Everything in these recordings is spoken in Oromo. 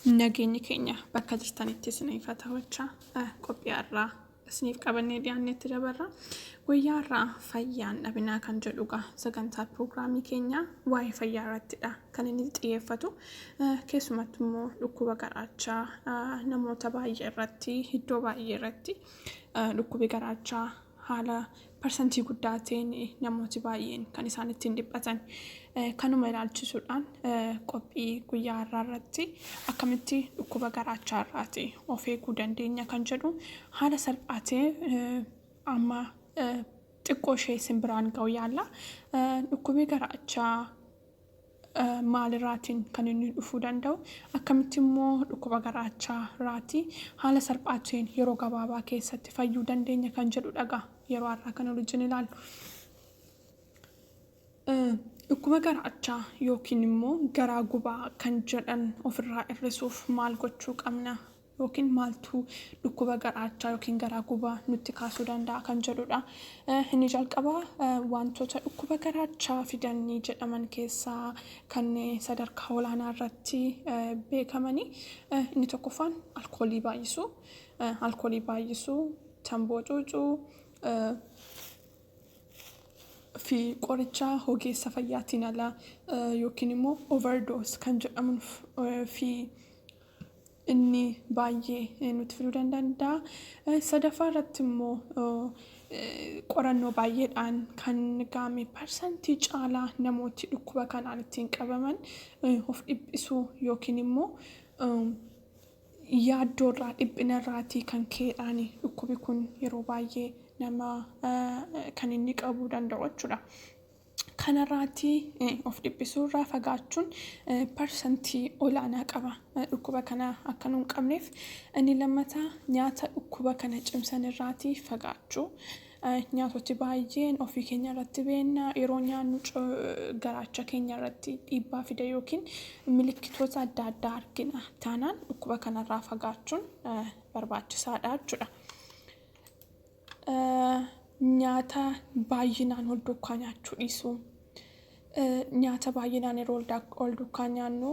Nageenyi keenya bakka jirtanitti isiniif haa ta'u jechaa qophii har'aa isiniif qabannee dhiyaannetti dabarra. Guyyaa har'aa fayyaan dhabinaa kan jedhuga sagantaa piroogiraamii keenya waa'ee fayyaa irrattidha kan inni xiyyeeffatu. Keessumattuu immoo dhukkuba garaachaa namoota baay'ee irratti, iddoo baay'ee irratti dhukkubi garaachaa haala parsantii guddaa ta'een namooti baay'een kan isaan ittiin dhiphatan. Kanuma ilaalchisuudhaan qophii guyyaa har'aa irratti akkamitti dhukkuba garaachaa irraati of eeguu dandeenya kan jedhu haala salphaa ta'een amma xiqqoo ishee isin biraan ga'uu yaalla. Dhukkubi garaachaa maalirraatiin kan inni dhufuu danda'u, akkamitti immoo dhukkuba garaachaa irraatii haala salphaa ta'een yeroo gabaabaa keessatti fayyuu dandeenya kan jedhu dhagaa yeroo har'aa kana wajjin ilaallu. Dhukkuba garaachaa yookiin immoo garaa gubaa kan jedhan ofirraa hir'isuuf maal gochuu qabna, yookiin maaltu dhukkuba garaachaa yookiin garaa gubaa nutti kaasuu danda'a kan jedhudha. Inni jalqabaa wantoota dhukkuba garaachaa fidanii jedhaman keessaa kan sadarkaa olaanaa irratti beekamanii inni tokkoffaan alkoolii baay'isuu, alkoolii baay'isuu, tamboo xuuxuu fi qoricha ogeessa fayyaatiin alaa yookiin immoo overdose kan jedhamu fi inni baay'ee nutti fiduu danda'a. Sadaffaa irratti immoo qorannoo baay'eedhaan kan gahame parsantii caalaa namooti dhukkuba kanaan ittiin qabaman of dhiphisuu yookiin immoo yaaddoorraa, dhiphina irraatii kan ka'edhaan dhukkubi kun yeroo baay'ee nama kan inni qabuu danda'u jechuudha. Kanarraatii of dhiphisuurraa fagaachuun parsantii olaanaa qaba dhukkuba kana akka nu hin qabneef. Inni lammataa nyaata dhukkuba kana cimsan irraatii fagaachuu. Nyaatoti baay'een ofii keenya irratti beekna, yeroo nyaannu garaacha keenya irratti dhiibbaa fida yookiin milikkitoota adda addaa argina taanaan dhukkuba kanarraa fagaachuun barbaachisaadha jechuudha. Nyaata baay'inaan wal duukaa nyaachuu dhiisuu. Nyaata baay'inaan yeroo wal duukaa nyaannu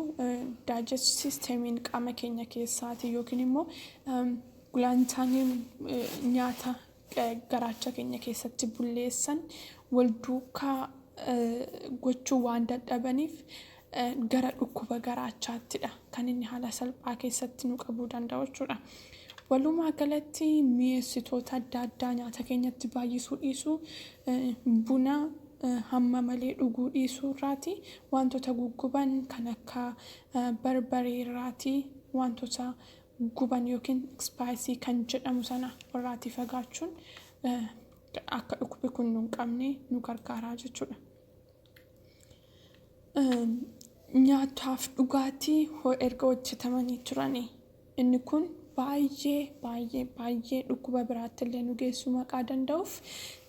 digest systemiin qaama keenya keessaati yookiin immoo gulantaan nyaata garaacha keenya keessatti bulleessan wal duukaa gochuu waan dadhabaniif gara dhukkuba garaachaattidha kan inni haala salphaa keessatti nu qabuu danda'u jechuudha. Walumaa galatti mi'eessitoota adda addaa nyaata keenyatti baay'isuu dhiisuu, buna hamma malee dhuguu dhiisuu irraati wantoota gugguban kan akka barbaree irraati, wantoota guban yookiin spicy kan jedhamu sana irraatii fagaachuun akka dhukkubi kun nu hin qabne nu gargaara jechuudha. Nyaataaf dhugaatii erga hojjetamanii turanii, inni kun baay'ee baay'ee baay'ee dhukkuba biraatti illee nu geessuu maqaa danda'uuf,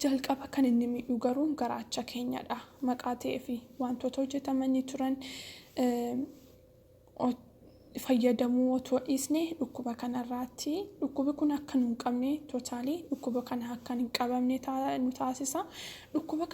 jalqaba kan inni miidhu garuu garaacha keenyadha maqaa ta'ee fi wantoota hojjetamanii turan fayyadamuu otoo dhiisne dhukkuba kanarraatti dhukkubi kun akka nu hin qabne, totally dhukkuba kana akka hin qabamne nu taasisa. Dhukkuba kana